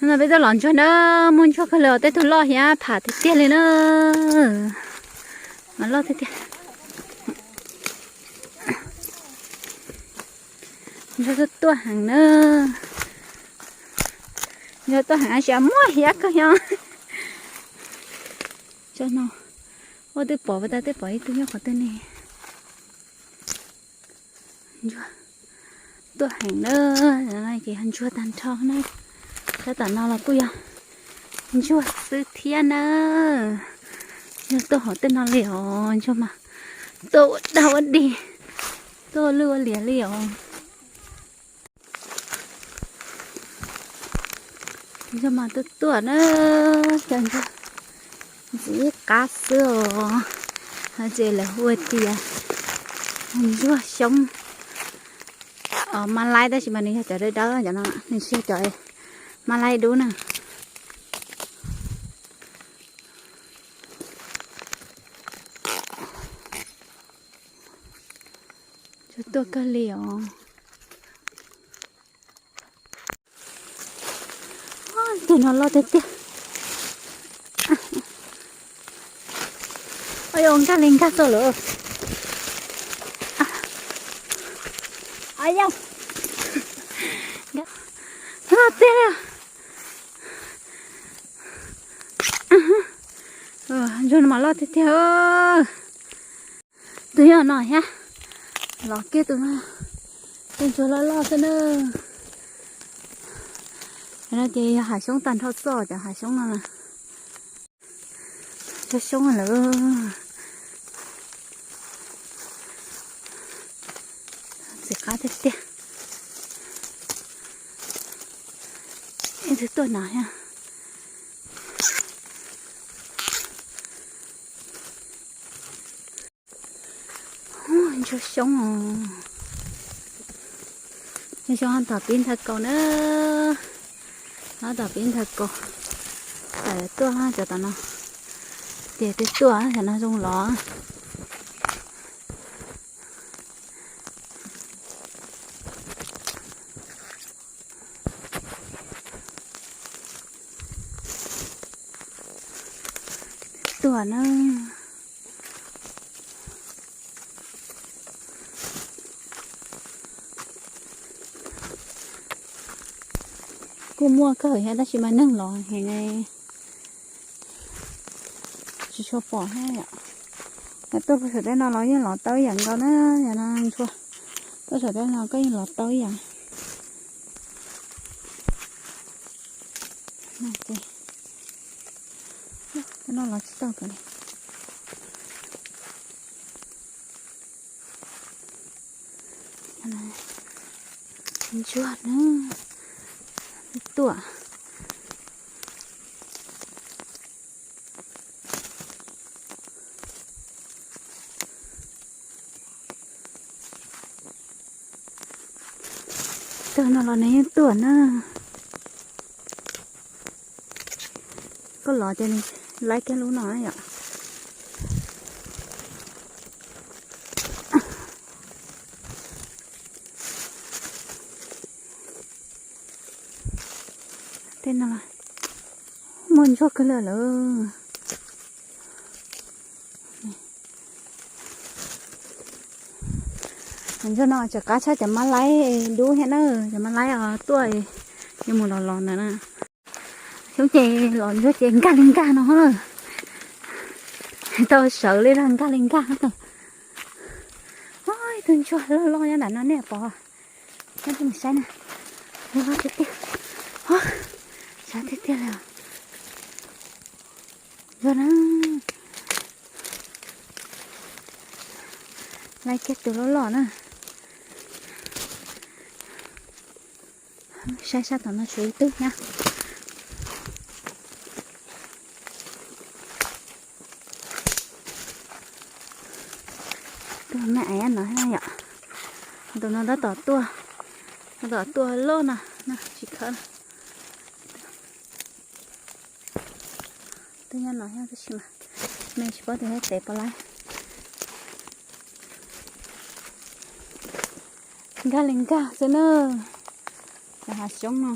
No peb tuaj los ntsuag na, muaj ntsuag kawg li os, tej tug loj thiab pham tiag tiag li na. Mas loj tiag tiag. Ntsuag tuaj tuaj heev na. Ntsuag tuaj heev tab sis muaj hiav kawg xyov. Tso no, ua twb pom puas tas, twb pom ib tug nyob qhov twg ne. Ntsuag tuaj heev na, ces yog ntsuag tag nrho na. Sab tom no los kuj yog ntsuag xwb thiab na. Ntsuag tuaj hauv tej no li os, ntsuag mas tuaj ua dog ua dig, tuaj ua lwj ua liam li os. Ntsuag mas tuaj tuaj na, cov ntsuag ntxim qab xwb os. Ces lawv hu tias ntsuag xyoob Mab Laib, tab sis mas nws yog cov dawb dawb cov no, nws tsis yog cov Mab Laib dub na. Ntsuag tuaj kawg li os. Tus no loj tiag tiag. Ua nkag li nkag txog lawm. Ua yau, loj tiag li. Ntsuag no mas loj tiag tiag. Tus yog no thiab, los kiag tus no, tej ntsuag loj loj xwb na. No ces yog hav xyoob tag nrho xwb, cov hav xyoob no na. Ntsuag xyoob lawm. Ntxim qab tiag tiag. Ib tug tuaj no thiab. Ntsuag xyoob os. Ntsuag xyoob tom pib nthaw kaus na. Tom pib nthaw kaus. Tam tuaj cov tom no. Tias twb tuaj cov no zoo los. Tuaj na. Kuj muaj kawg thiab tab sis mas neeg los heev, tsis tshua pom thiab yom. Yog tuaj puag saum tej no los yeej los tau ib yam nkaus na, yog no ntsuag. Tuaj saum tej no koj yeej los tau ib yam. Tej no los tsis tau kawg li. Ntsuag na, tuaj. Tag no los nws yeej tuaj na. Koj los ces nws laib kiag lub no yom. Tej no muaj ntsuag kawg li lawm. Ntsuag no tseem qab tshaj cov mab laib dub thiab na, cov mab laib os tuaj yuav mus los los ntawd na. Xyoob ces los ntsuag ces nkag li nkag no na. Tau sawv li los nkag li nkag no. Ib tug ntsuag loj loj nyob nram no nej pom. Coj nej mus saib na. Loj tiag tiag. Sav tiag tiag li. Ntsuag na. Laib kiag tus loj loj na. Saib sab tom no tshuav ib tug thiab. Tus me aiv no thiab yom. Tus no tab tom tuaj, tab tom tuaj loj no, tsis khawb. Tus nyob no thiab tab sis mas me tsis paub tias thiab tev puas laib. Nkag li nkag xwb na. Cov hav xyoob no,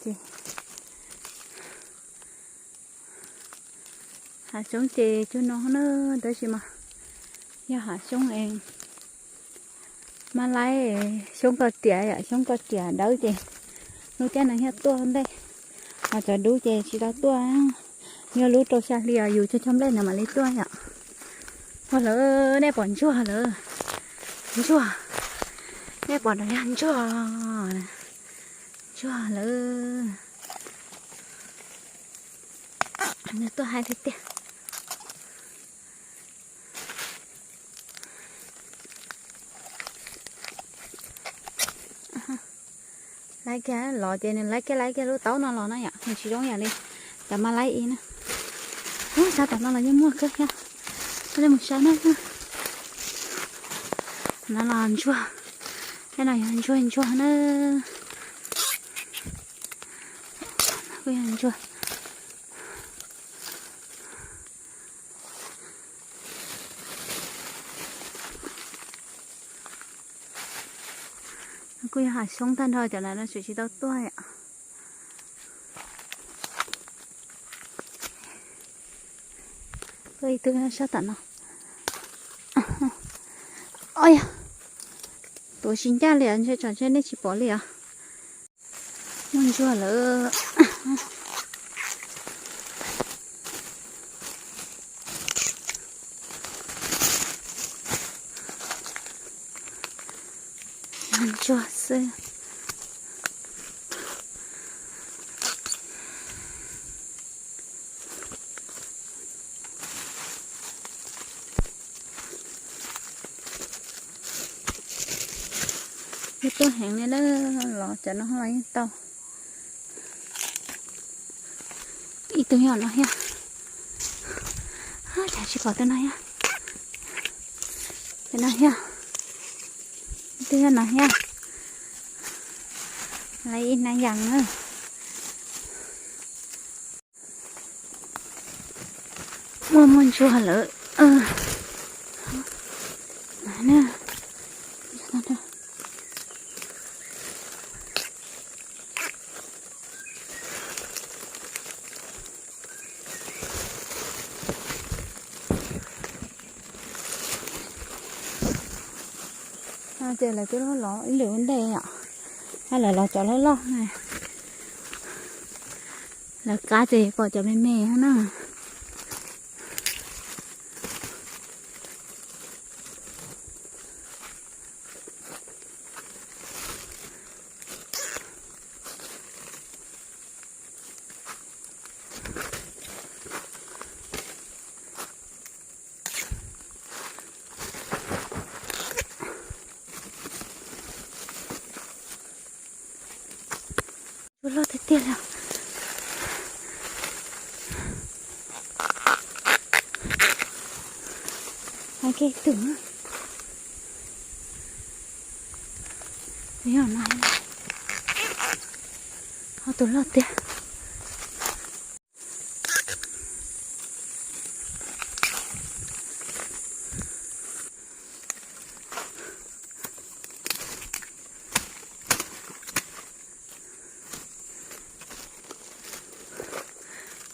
ces Hav xyoob ces cuag no na, tab sis mas yog hav xyoob es mab laib, xyoob koj riam yom, xyoob koj riam dawb ces lub caij no thiaj tuaj ntej, ho cov dub ces tsis tau tuaj. Yog lub rau xya hli os yus cog cog nplej no mam li tuaj yom. Ua lawm, nej pom ntsuag lawm, ntsuag, nej pom no yog ntsuag, ntsuag lawm. Nws tuaj haib tiag tiag. Laib kiag los ces nws laib kiag laib kiag lub taub no los na yom, nws tsis zoo yam li cov mab laib ib na. Ub, sab tom no los yeej muaj kawg thiab. Koj li mus saib na. No los ntsuag, tej no yog ntsuag ntsuag na. Kuj yog ntsuag. Kuj yog hav xyoob tag nrho cov lawv no tseem tsis tau tuaj yom. Tuaj ib tug sab tom no. Oj yog, tuav tsis ncaj li os, ntshe tsam ntshe nej tsis pom li os. Muaj ntsuag lawm. Ntsuag xwb. Yeej tuaj heev li na, los cov no los yeej tau. Ib tug yog no thiab. Cas tsis pom tus no thiab. Tus no thiab. Ib tug yog no thiab. Lawv ib hnab yas na. Muaj muaj ntsuag lawm. Ces lawv twb los ib lwm ua ntej yom. Lawv los cov loj loj na. Lawv qab ces pom cov me me na. Ntsuag loj tiag tiag li. Hais kiag tus, tus yog no, ob tus loj tiag.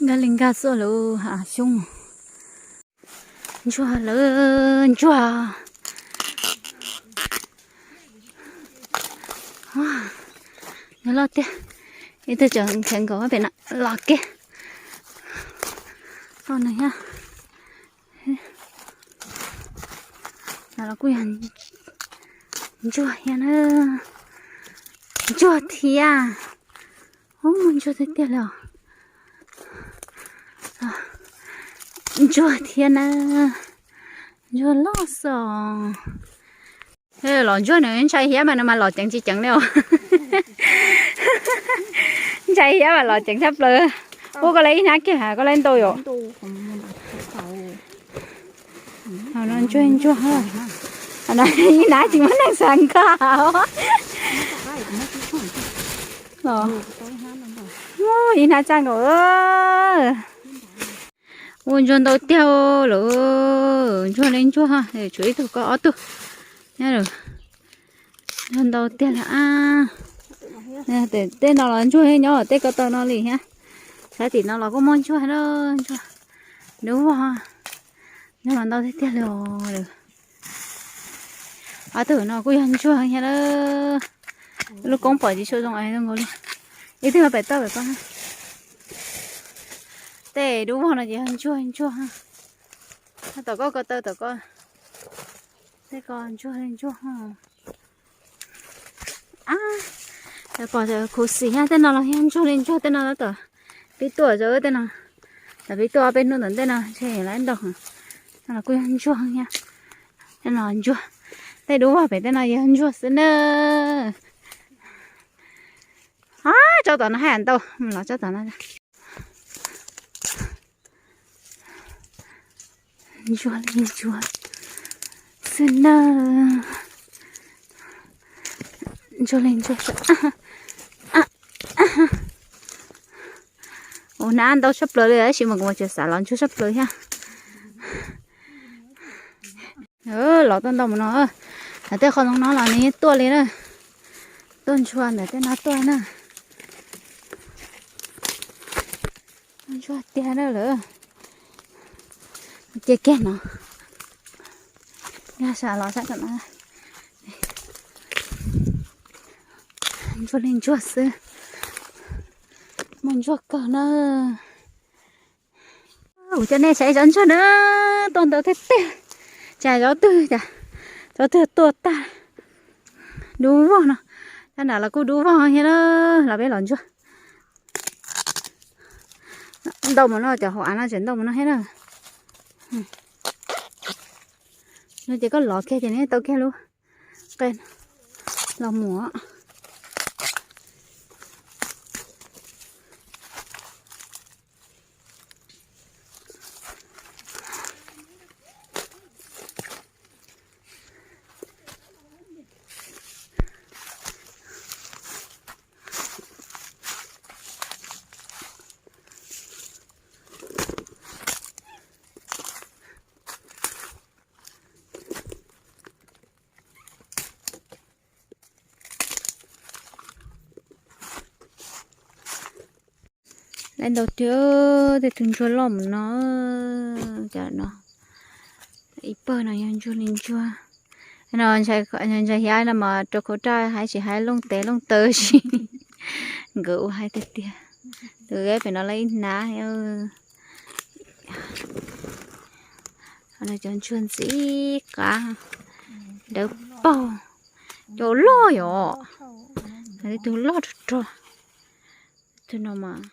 Nkag li nkag xwb lawm hav xyoob. Ntsuag lawm ntsuag. Nws loj tiag. Ib tug tseem nrhiav nkaus pem no los kiag. Loj no thiab. No los kuj yog ntsuag thiab na. Ntsuag thiab. Ub, muaj ntsuag tiag tiag li os. Ntsuag thiab na. Ntsuag loj xwb os. Los ntsuag nws ntshai hiab mas nws mas los ceev tsis ceev li os. Ntshai hiab mas los ceev tshaj plaws. Ub, koj lawv ib hnab kiag, koj lawv ntau yom. Ntsuag ntsuag. Ib hnab tsis muaj neeg xav nkag. Ib hnab txaj nkaus. Ua ntsuag ntau tiag lawm, ntsuag li ntsuag, tshuav ib tug ko ob tug. Ntsuag ntau tiag li a. Tej no los ntsuag nyob tej ko taw no li thiab. Sab tim no los kuj muaj ntsuag na, ntsuag. Dub vog, ntsuag los ntau tiag tiag li os. Ob tug no kuj yog ntsuag thiab lawm. Lub koob pom tsis tshua zoo es zoo nkaus li. Ib tug pem toj pem ko. Tej dub vog no ces yog ntsuag ntsuag. Tom koj ko taw tom ko. Tej ko ntsuag li ntsuag. Pom khuv xim thiab, tej no los yog ntsuag li ntsuag, tej no los tom pib tuaj, tej no tom pib tuaj peb hnub tom ntej no ntshe lawv ntau. No los kuj yog ntsuag thiab. Tej no ntsuag, tej dub vog pem tej no yog ntsuag xwb na. Tsob tom no haj yam ntau, los tsob tom no. Ntsuag li ntsuag xwb na. Ntsuag li ntsuag. Ua nab ntau tshaj plaws li, tab sis mas kuv mas tseem xav los ntsuag tshaj plaws thiab. Los tuaj ntau mus no, hais tej qhov ntoo no los nws yeej tuaj li na. Tuaj ntsuag ntawm tej no tuaj na. Ntsuag tiag na lawm. Cia kiag no. Yog sab los sab tom no. Ntsuag li ntsuag xwb. Muaj ntsuag kawg na. Kuv coj nej saib cov ntsuag na, tuaj ntau tiag tiag. Cas cov twg, cas cov twg tuaj tag. Dub vog no, cov nram los kuj dub vog thiab na, los peb los ntsuag. Ntau mus no, cov hauv av no tseem ntau mus no thiab na. No ces koj lov kiag ces nws tau kiag lub qe los mus. Lawv ntau tiag, tej tus ntsuag loj mus no, cov no, ib pawg no yog ntsuag li ntsuag. No ntshai hiav no mas rau khau raj hais tsis hais looj tes looj taw tsis, nkawd ua hais tiag tiag. Tus pem no lawv ib hnab. Cov ntsuag ntxim qab, dawb paug, cov loj yom, tus loj rog rog, tus no mas